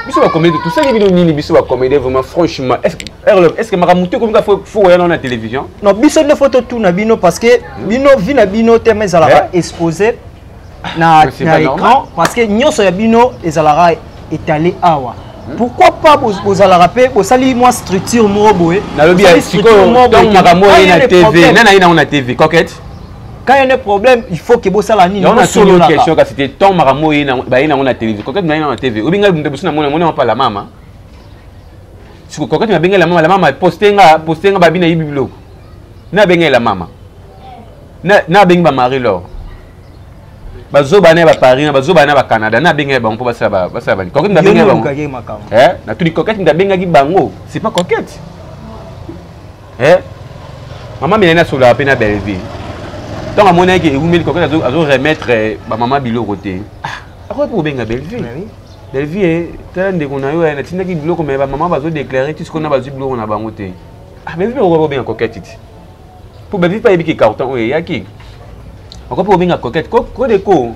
Speaker 1: Biso bacomédie tosali bino nini? Biso bacomédie, vraiment, franchement, est ce que makambo te ekomi ka fo oya nao na télévision?
Speaker 2: Non, biso nde fo totuna bino, parce que bino vie na bino tema ezalaka exposé na écran, parce que nyonso ya bino ezalaka étalé awa. Pourquoi pas bozalaka mpe bosali mwa structure moko boye?
Speaker 1: Nalobi sikoyo, ntango makambo oyo na TV, nani aye nango na TV? Coquette.
Speaker 2: Quand il y a un problème, il faut que bosala nini?
Speaker 1: Yango natuni yo question kasi te. Ntango makambo oyo baye nango na télévision, Coquette naye nango na TV, obinga moto na mona mona pa la mama. Siko Coquette nabengai la mama, la mama poste nga, poste nga, babi nayibi biloko. Nabengai la mama, nabengi bamarie lor, bazoba na baparis na bazoba na bacanada, nabengaki bango mpo basala bani? Coquette nabengaki bango. Natuni Coquette, ndabengaki bango, c'est pas Coquette. Mama Mélanie asolaka mpe na Belleville. Ntango amonaki ewumeli, Coquette azo remettre bamama biloko te, akoki mpe kobenga Belleville: "Belleville, tala ndeko na yo, natindaki biloko, me bamama bazodéclarer ti sikoyo na bazwi biloko na bango te." Belleville okoki kobenga Coquette ti mpo Belleville mpe ayebiki carton oyo eyaki. Okoki mpe kobenga Coquette kodeko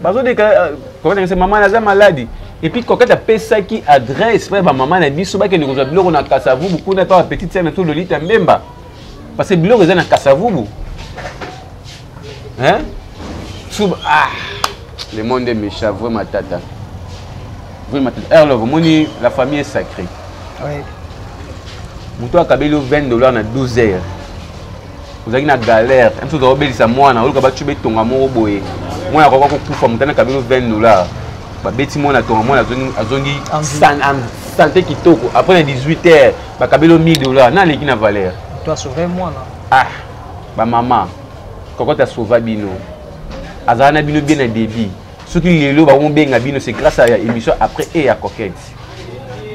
Speaker 1: bazodéclarer. Coquette angese mama naza maladi. Et puis Coquette apesaki adresse mpe bamama na biso bakende kozwa biloko na Kasavubu kuna mpe bapetite sœur na biso Lolita Mbemba, parce que biloko eza na Kasavubu. Hein, Sub, ah, le monde est méchant, vraiment tata, vraiment tata Erlove. Omoni, la famille est sacrée. Moto akabeli yo 20 $ na 12 heures, ozalaki na galère, mosusu oza kobelisa mwana, oluka bacu betonga moko boye, mwana akoka kokufa, moto ana akabeli yo 20 $, babeti mwana tonga, mwana azongi santé kitoko. Après na 18 heures bakabeli yo 1000 $, na aleki na valeur.
Speaker 2: To asauve mwana.
Speaker 1: Ah, bamama, Coquette asauva bino, azala na bino bien na début. Soki lelo bakomobenga bino, c'est grâce à émission après e ya Coquette.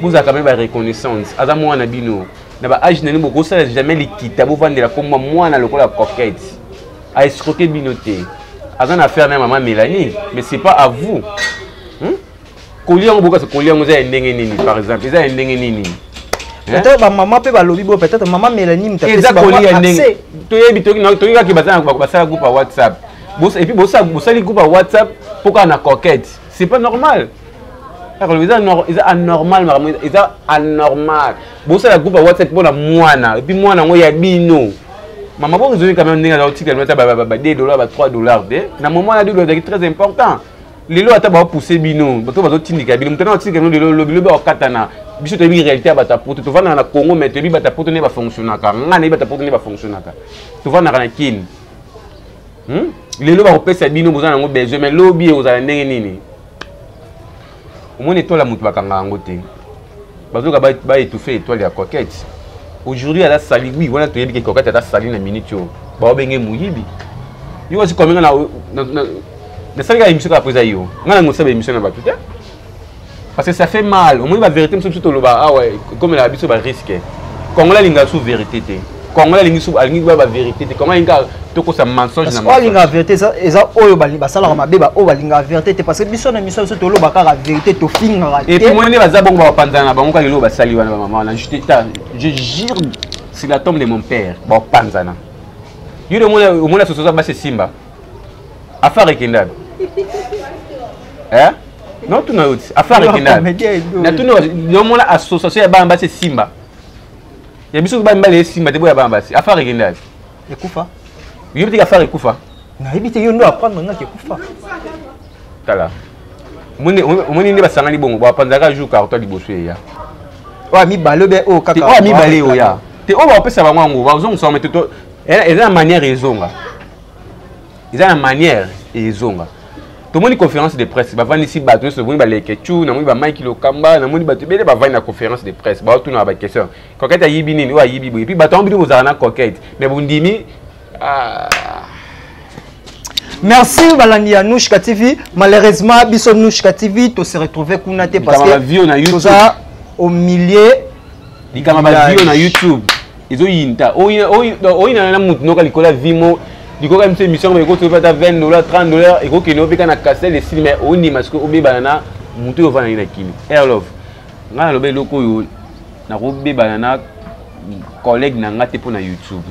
Speaker 1: Bozalaka même bareconnaissance, aza mwana bino na baage na bino, bokosala jamais likita bovandela komwa mwana lokola Coquette. Aescroquer bino te, aza na affaire na mama Mélanie, mais c'est pas à vous, Kolia yango bokasa, kolia yango eza ya ndenge nini? Par exemple, eza ya ndenge nini?
Speaker 2: Peut-être bamama mpe balobi boye, peut-être mama Mélanie moto
Speaker 1: eza kolia ndenge toyebi. Toyebi kaka basala groupe ya WhatsApp, et puis bosali groupe ya WhatsApp mpo kaka na Coquette. C'est pas normal, eza anormal, makambo eza anormal. Bosala groupe ya WhatsApp mpona mwana, et puis mwana yango ya bino. Mama, boraisonner quand même. Ndenge aza kotikela ata ba 2 $, ba 3 $ te. Na moment wana 2 $ ezalaki très important. Lelo ata baopousse bino, bato bazotindika bino, moto na otindika bino lelo, lobi lobi akokatana. Biso toyebi réalité ya bato ya poto. Tovandaka na Congo, mais toyebi bato ya poto nde bafonctionnaka. Ngai nayebi bato ya poto nde bafonctionnaka. Tovandaka na Kini. Lelo bakopesa bino, boza nango besoin, mais lobi ekozala ndenge nini? Omoni étoile ya moto bakanga yango te. Bazoka baétouffe étoile ya Coquette. Aujourd'hui aza sali, oui, wana toyebi ke Coquette aza sali. Na minute oyo baobenge moyibi. Yo kasi komenga nasali kaka émission kaka po eza yo. Ngai nango osala émission na bato te, parce que ça fait mal. Omoni bavérité mosusu biso toloba awa ekomelaka biso barisque. Congolais alingaka su vérité te. Congolais alingi su, alingi ba bavérité te. Congolais alingi kaka tokosa mensonge na
Speaker 2: oyo alingaka vérité eza oyo basalaka mabe, oyo balingaka vérité te, parce que biso na émission biso toloba kaka vérité, tofingaka.
Speaker 1: Et puis moni nde baza bongo, bapanzana na bango kaka. Lelo basali wana bamama wana, je jure sur la tombe de mon père, bapanzana. Yo omoni soso basi esimba affaire ekendani. Non, tuna yo ti affaire ekendani. Natuni, omona association ya bana basi esimba? Ya biso bana mibale esimba te, boya bana basi affaire ekendani.
Speaker 2: Ekufa.
Speaker 1: Yoyebi te affaire ekufa?
Speaker 2: Nayebi te, yo ndo apprendre ngaki ekufa.
Speaker 1: Tala, omoni nde basangani bongo, bapanzaka jour carton liboso eya.
Speaker 2: Oyo mibale obe oyo kaka.
Speaker 1: Oyo mibale oya. Te oyo bapesa bango yango bazongisa yango te, eza na manière ezonga. Eza na manière ezonga. Tomoni conférence de presse, bavandisi bato nyonso, tomoni baleke chu, namoni bamike Lokamba, namoni bato ebele bavandi na conférence de presse, baotunaka baquestion. Coquette ayibi nini? Oyo ayibi boye. Et puis bato yango bino bozala na Coquette, mais bondimi. Ah.
Speaker 2: Merci balandi ya Nouchka TV. Malheureusement, biso Nouchka TV, to se retrouver kuna te parce que toza au milieu.
Speaker 1: Likama ba view na YouTube. Ezo yinta. Oyo na mutu noka likola vimo. Likoka miso émission ko ekoto ata $20, $30 ekokende opeka na Castel esili, mais ondima sikoyo obebana na mutu oyo ovanda na kimi. Air Love. Nga naloba eloko oyo nakobebana na collègue na nga te mpo na YouTube.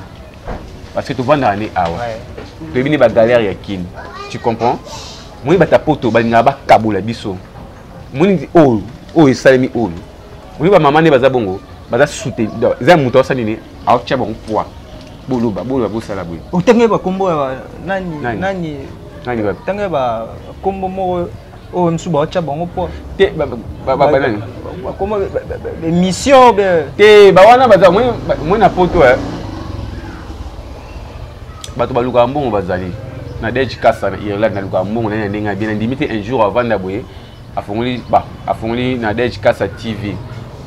Speaker 1: Parce que tovandaka ne awa. Toyebi ne bagalère ya kini. Tu comprends? Moi bata poto balingaka bakabola biso. Moni oyo oyo esalemi oyo. Moni ba mama ne baza bongo, baza soute. Eza moto asali nini? Aotia bango poids. Boloba, boloba, bosala boye.
Speaker 2: Otenge ba kombo ya nani
Speaker 1: Nani?
Speaker 2: Nani?
Speaker 1: Nani ba?
Speaker 2: Otenge ba kombo moko oyo mosusu baotya bango poids.
Speaker 1: Te ba nani?
Speaker 2: Bakombo émission be.
Speaker 1: Te ba wana baza moi na poto eh. Bato balukaka mbongo bazali. Na Dej Kasa na Irlande nalukaka mbongo na ndenge ya bien, nandimi te un jour avanda boye afongoli ba afongoli na Dej Kasa TV.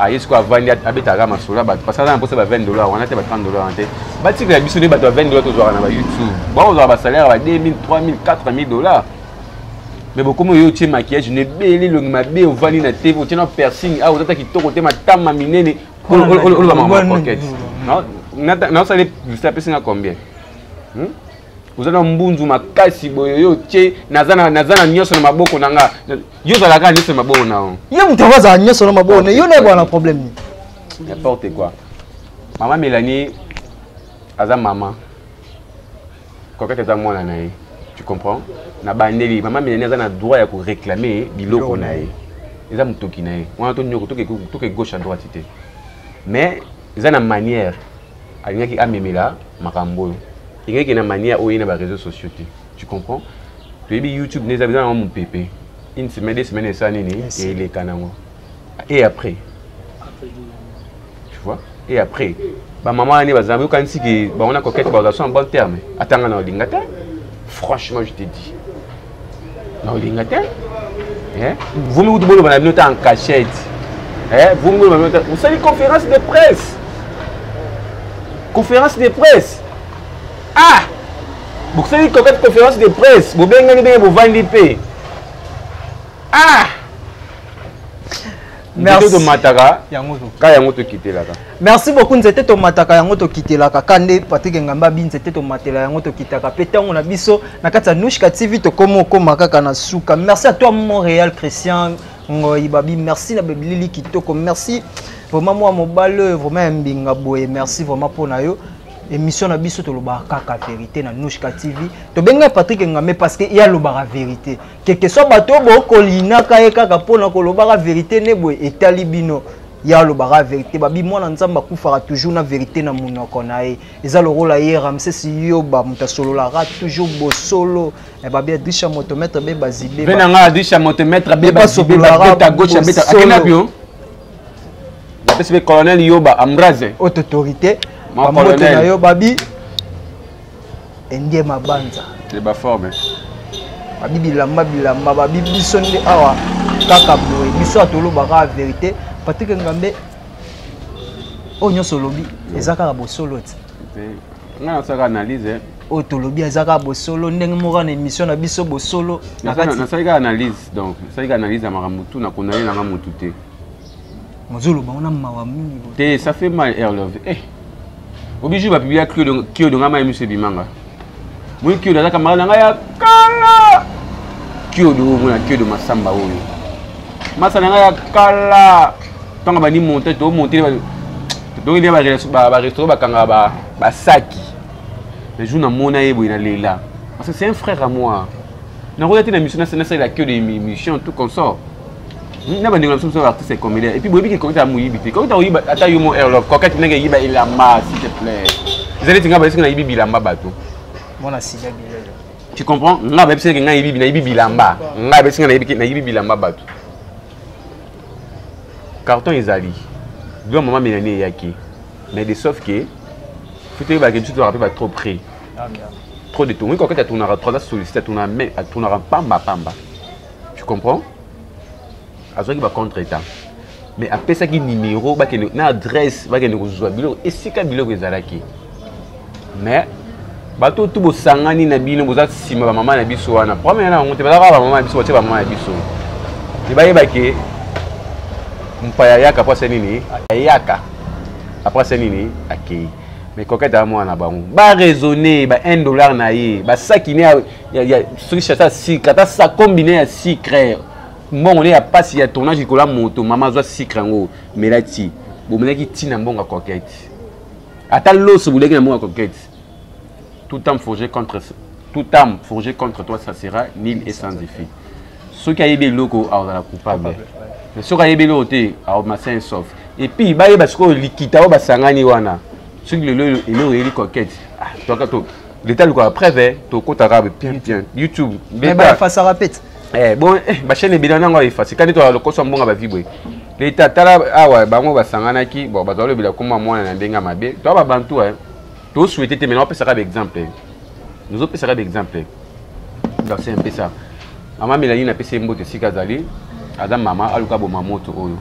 Speaker 1: Aye sikoyo avandi abetaka masolo ya bato parce que aza na mposa ba $20 wana te, ba $30 wana te. Batikela biso nde bato ya $20 tozwaka na ba YouTube. Bakozwaka ba salaire ya ba 2000, 3000, $4000. Mais bokomi oyo otie maquillage na ebele, elongi mabe, ovandi na TV, otie na piercing awa, ozata kitoko te, matama minene. Oloba makambo ya Coquette. Naosala publicité apesi nga combien? Oza na mbunzu makasi boye, yo otie naza na nyonso na maboko na nga. Yo ozalaka nyonso na maboko na yo.
Speaker 2: Ye moto yango azala nyonso na maboko na yo, nayebaka na problème nini?
Speaker 1: N'importe quoi. Mama Mélanie aza mama. Coquette aza mwana na ye. Tu comprends? Na bandeli, mama Mélanie aza na droit ya koréclamer biloko na ye. Eza motoki na ye. Wana to nyoko toke gauche à droite te. Mais eza na manière alingaki amemela makambo oyo. Elingaki na manière oyo ye na ba réseaux sociaux te. Tu comprends? Toyebi YouTube nde eza na mopepe. Une semaine, 2 semaines esala nini? Eleka nango. Et après? Tu vois? Et après, ba maman wana baza yokanisi ke bango na Coquette baza so en bon terme. Atanga na olinga te. Franchement, je te dis. Na olinga te. Eh? Vomi kutu boloba na bino ta en cachette. Eh? Vomi boloba na bino ta. Osali conférence de presse. Conférence de presse. Ah! Bosali Coquette conférence de presse. Bobengani ndenge bovandi mpe. Ah!
Speaker 2: Merci.
Speaker 1: Tomataka
Speaker 2: yango
Speaker 1: ka yango tokitelaka.
Speaker 2: Merci beaucoup. Nzete tomataka yango tokitelaka ka nde Patrick Ngamba bi nzete tomatela yango tokitaka mpe ntango na biso na kati ya Nouchka TV tokóma okóma kaka na suka. Merci à toi Montréal Christian Ngoyi Babi, merci na bebilili kitoko, merci vraiment mwa mobali oyo vraiment ya mbinga boye, merci vraiment mpo na yo. Émission na biso tolobaka kaka vérité na Nouchka TV. Tobengai Patrick Ngambe parce que ye alobaka vérité, quelque soit bato oyo bokolinaka ye kaka mpona kolobaka vérité nde boye etali bino. Ye alobaka vérité. Babi mwana Nzambe akufaka toujours na vérité na monoko na ye. Eza lokola ye Ramses Yoba, moto asololaka toujours bosolo. Babi Adrisha motomètre be bazibe.
Speaker 1: Ve na nga Adrisha motomètre be bazibe, babeta gauche, abeta akenda bio. Napesi mpe colonel Yoba Ambraze.
Speaker 2: Haute autorité, bamoto na yo babi endie mabanza.
Speaker 1: Te baforme.
Speaker 2: Babi bilamba bilamba, babi biso nde awa kaka boye, biso atolobaka vérité. Patrik Ngambe, oyo nyonso olobi eza kaka bosolo ti.
Speaker 1: Nga nasalaka analyse.
Speaker 2: Oyo tolobi eza kaka bosolo, ndenge moko na émission na biso bosolo.
Speaker 1: Nasali kaka analyse, donc nasali kaka analyse ya makambo tu, nakondane nanga motu te.
Speaker 2: Mozoloba wana mawa mingi.
Speaker 1: Te, ça fait mal, Airlove. Eh, obiju bapublia Kiodo, nga mai miso ebimanga. Moi Kiodo aza camarade na ngai ya kala. Kiodo oyo omona Kiodo Masamba oyo masa na ngai ya kala, ntango bandi monte tomonte tokelia barestaurant, bakangaka basaki. Le jour namona ye boye nalela parce que c'est un frère à moi. Nakoya te na mission nasalela Kiodo émission tout consort na bandeko na biso mosusu artiste et comédien. Et puis boyebi ke Coquette amoyibi te. Coquette akoyiba ata yo mo Airlove. Coquette ndenge eyiba elamba, s'il te plaît, eza neti nga bayebisi nayibi bilamba bato.
Speaker 2: Mwana sida bilelo.
Speaker 1: Tu comprends? Nga bayebisi nga nayibi, nayibi bilamba. Nga bayebisi nga nayibi bilamba bato. Carton ezali. Biloko mama Mélanie eyaki. Mais de sauf que faut toyebaka biso tozalaka mpe ba trop près. Trop de tourner. Coquette atournaka trois ans sollicite atournaka mais atournaka pamba pamba. Tu comprends? Azwaki ba contre état. Mais apesaki numéro bakende na adresse bakende kozwa biloko esika biloko ezalaki. Mais bato tu bosangani na bino boza nsima bamama na biso wana problème na yango te baza kaka bamama na biso batie bamama na biso te bayeba ke mpaya ayaka po asa nini ayaka après asa nini akei. Mais Coquette aza mwana na bango, baraisonne ba 1 dollar na ye basaki ne soki chata sucre ata sakombi ne ya sucre mbongo ne ya pasi ya tournage likolo ya moto mama azwa sucre yango mela ti bomelaki ntina mbongo ya Coquette ata loso boleki na mbongo ya Coquette. Toute âme forgée contre toute âme forgée contre toi, ça sera nul et sans effet. Soki ayebi eloko, akozala coupable, mais soki ayebi eloko te, aoma sain sauf. Et puis bayeba sikoyo likita oyo basangani wana, soki lelo eloko eyeli Coquette, toka to leta luka preuve, tokotaka bien bien YouTube.
Speaker 2: Mais baefasaka pete.
Speaker 1: Eh, bon, eh, bachaîne ebele nango efasi kani to lokoso mbonga bavi boye leta tala awa bango basanganaki. Bon, bato balobela komba mwana na ndenge ya mabe to babantu tosouhaite te, mais naopesaka baexemple, nozopesaka baexemple. Donc c'est un peu ça. Mama Mélanie, napesi ye mbote esika azali, aza mama aluka boma moto oyo.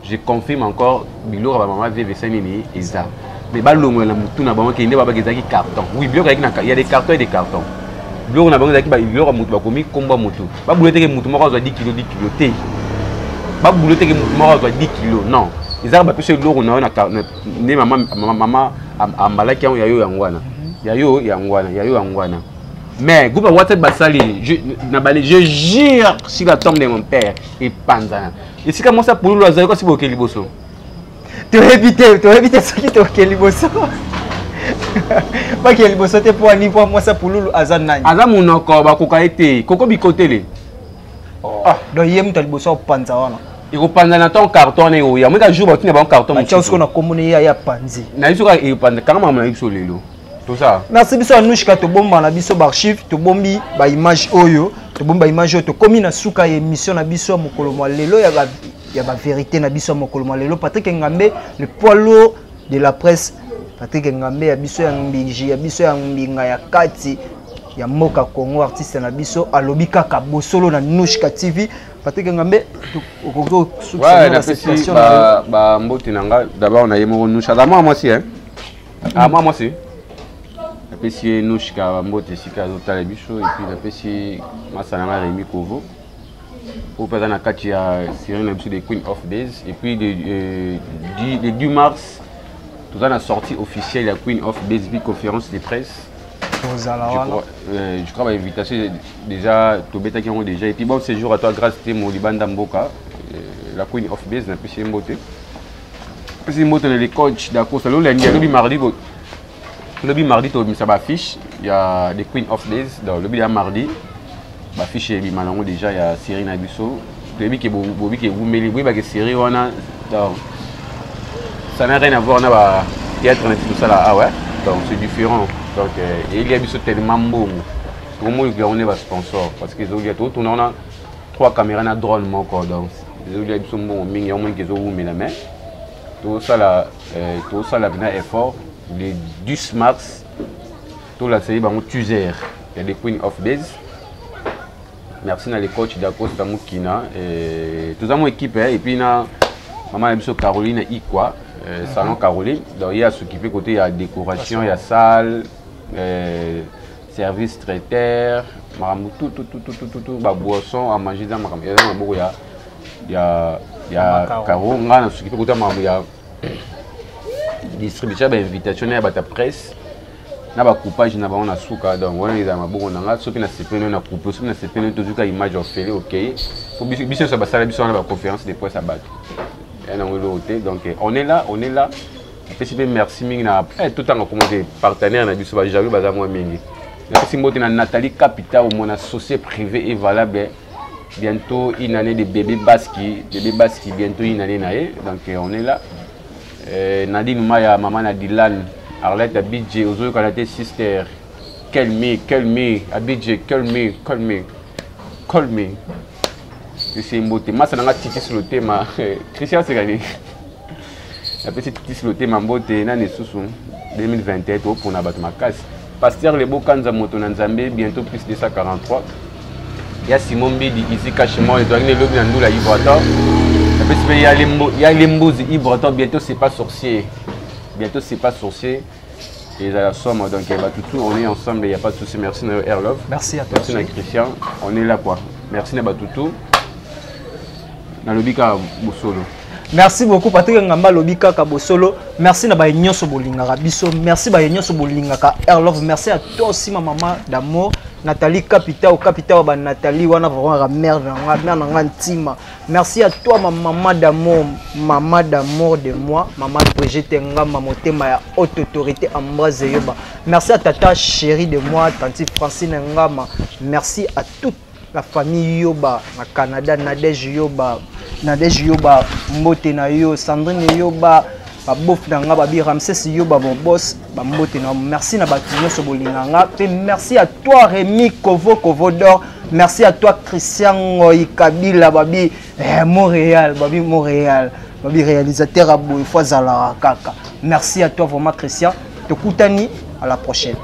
Speaker 1: Je confirme encore, biloko ya bamama VVC nini eza, mais balongola na motu na bango kende babaki ezalaki carton. Oui, biloko ezalaki, il y a des cartons et des cartons. Biloko na bango ezalaki biloko ya motu, bakomi kombo ya motu. Babule teke motu moko azwa 10 kilo, 10 kilo te. Babule teke motu moko azwa 10 kilo, non. Ezalaka bapesa eloko na yo nde mama mama ambalaki yango ya yo, yango wana ya yo, yango wana ya yo, yango wana. Mais groupe ya WhatsApp basali na bale, je jure sur la tombe de mon père, epanzana esika mwasi apululu azali kasi boke liboso.
Speaker 2: Toyebi te, toyebi te soki toke liboso, bakee liboso te. Mpo ani? Mpo mwasi apululu aza nani?
Speaker 1: Aza monoko, bakoka ye te, koko bikotele.
Speaker 2: Oh. Ah. Donc ye moto ya liboso akopanza wana.
Speaker 1: Ekopanza na ton carton wana ekoya moka jour batina bango carton.
Speaker 2: Batia siko na kombo ne ye apanzi.
Speaker 1: Na biso kaka ekopanza, kanga makambo na biso lelo toza.
Speaker 2: Merci. Biso ya Nushka tobomba na biso baarchive, tobombi baimage oyo, tobombi baimage oyo. Tokomi na suka ya émission na biso ya mokolo mwa lelo ya bavérité na biso ya mokolo mwa lelo. Patrick Ngambe, le poids lourd de la presse, Patrick Ngambe ya biso ya mbinji ya biso ya mbinga ya kati ya mboka Congo, artiste na biso alobi kaka bosolo na Nushka TV. Patrick Ngambe, okoki
Speaker 1: osukisa napesi bambote na nga d'abord na ye moko Nusha, aza mwa mwasi, ah, mwa mwasi. Napesi ye Nushka bambote esika azotala biso. Et puis napesi masa na nga Rémi Kovo oyo mpe aza na kati ya série na biso The Queen of Days. Et puis le 10 mars toza na sortie officielle ya Queen of Days, puis conférence de presse. Je crois bainvitation déjà tobetaki yango déjà. Et puis bon séjour à toi, Grâce te mo libanda mboka, la Queen of Days. Napesi ye mbote, napesi mbote na le coach Dacosta. Lolandi alobi mardi, lobi mardi tobimisa baaffiche ya The Queen of Days. Donc lobi ya mardi baaffiche ebima nango déjà ya série na biso. Toyebi ke bobi ke ewumeli, boyebake série wana, donc ça n'a rien à voir na ba théâtre na biso tosala awa. Donc c'est différent. Donc elia biso tellement mbongo, tokomoni yango nde basponsor, parce que ezolia totuna wana trois caméra na drone moko. Donc ezolia biso mbongo mingi, yango moniki ezowumela. Mais tosala tosala mpena effort, le 10 mars tolaseli bango teaser ya The Queen of Days. Merci na le coach Dacosta Mukina, toza mo équipe, et puis na mama na biso Caroline Ikwa, salon Caroline. Donc ye as'occupe côté ya décoration ya salle, service traiteur, makambo tout tout tout tout tout tout, baboisson à manger, eza makambo eza maboko ya Caro. Ngai nas'occupe côté makambo ya distribution ya bainvitation na ya bato ya presse na bacoupage na bango na suka. Donc wana ezala maboko na nga. Soki nasepeli na coupe, soki nasepeli tozuka image ofele, ok. Po biso nyonso basala biso wana baconférence de presse ya bato ya nango eloko te. Donc on est là, on est là. Napesi mpe merci mingi na totanga komo te partenaire na biso bajaloux baza mwa mingi. Napesi mbote na Nathalie Capita, mon associé privé et valable. Bientôt une année de bébé Baski, bébé Baski bientôt une année na ye. Donc on est là. Nadine Maya, mama na Dylan, Arlette Abidje, ozoyokana te sister. Quel me, quel me, Abidje, quel me, call me, call me. Ese mbote masa nanga Titi Sulotema, Christian Sekani. Napesi Titi Lotema mbote, nani lisusu 2021 topona bato makasi. Pasteur Lebo Kanza moto na Nzambe, bientôt plus 243. Ya Simon Mbidi ici Cachemont, ezalaki na elobi na ndula Ibrator. Napesi mpe ya Lembuzi Ibrator, bientôt c'est pas sorcier. Bientôt c'est pas sorcier. Ezala somo, donc bato tout, on est ensemble, il y a pas de souci. Merci na yo Airlove.
Speaker 2: Merci à toi.
Speaker 1: Merci na Christian, on est là quoi. Merci na bato tout. Nalobi kaka bosolo.
Speaker 2: Merci beaucoup Patrick Ngamba, lobi kaka bosolo. Merci na baye nyonso bolingaka biso. Merci baye nyonso bolingaka Airlove. Merci à toi aussi ma maman d'amour Nathalie Capita, au Capita ba Nathalie wana vraiment la mère na nga, mère na nga ntima. Merci à toi ma maman d'amour, maman d'amour de moi, maman Brigitte Ngamba motema ya haute autorité Ambroise Yoba. Merci à tata chérie de moi, tante Francine Ngama. Merci à toute la famille Yoba na Canada, Nadège Yoba, Nadège Yoba mbote na yo, Sandrine Yoba, babof na nga babi Ramsès Yoba mon boss, ba mbote na yo. Merci na bato nyonso bolinga nga pe. Merci à toi Rémi Kovo Kovo d'or. Merci à toi Christian Ngoy Kabila babi Montréal, babi Montréal, babi réalisateur à boy fois zala kaka. Merci à toi vraiment Christian. Tokutani à la prochaine.